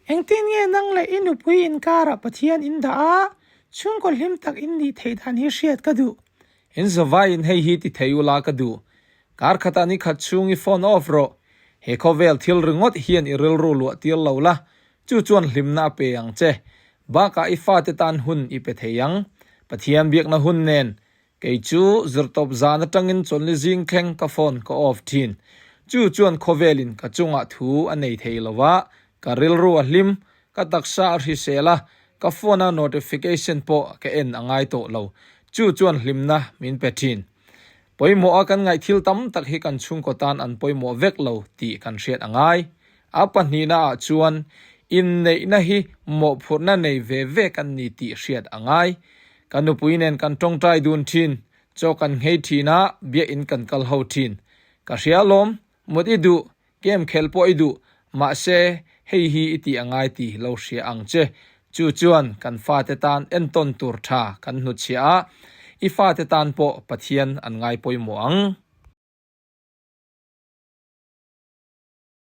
Engtin nge nang leh i nupui inkarah Pathian in dah a, chhungkaw hlim tak in nih theih dan hi hriat ka duh. In zavaiin hei hi ti thei ula ka duh. Kar khatah ni khat chhung i phone off rawh. He khawvel thil ringawt hian i rilru luah tir lo la, chu chuan hlimna a pe ang che. Bakah i fate tan hun i pe thei ang. Pathian biakna hun nen Kei chu zirtawp zan atangin chawlhni zing thleng ka phone ka off thin. Chu chuan khawvelin ka chungah thu a nei thei lo va, ka rilru a hlim, ka taksa a hrisel a, ka phone a notification pawh ka en a ngai tawh lo. Chu chuan hlimna min pe thin. Pawimawh a kan ngaih thil tam tak hi kan chhungkaw tan an pawimawh vek lo tih kan hriat a ngai. A pahnihna ah chuan inneihna hi mawhphurhna nei ve ve kan ni tih hriat a ngai. Ka nupui nen kan tawngtai dun thin, chaw kan nghei thin a, biakin kan kal ho thin. Ka hria alawm, mut i duh, game khel pawh i duh, mahse hei hi i tih a ngai tih lo hria ang che. Chu chuan kan fate tan entawn tur tha kan hnutchhiah a, i fate tan pawh Pathian an ngai pawimawh ang.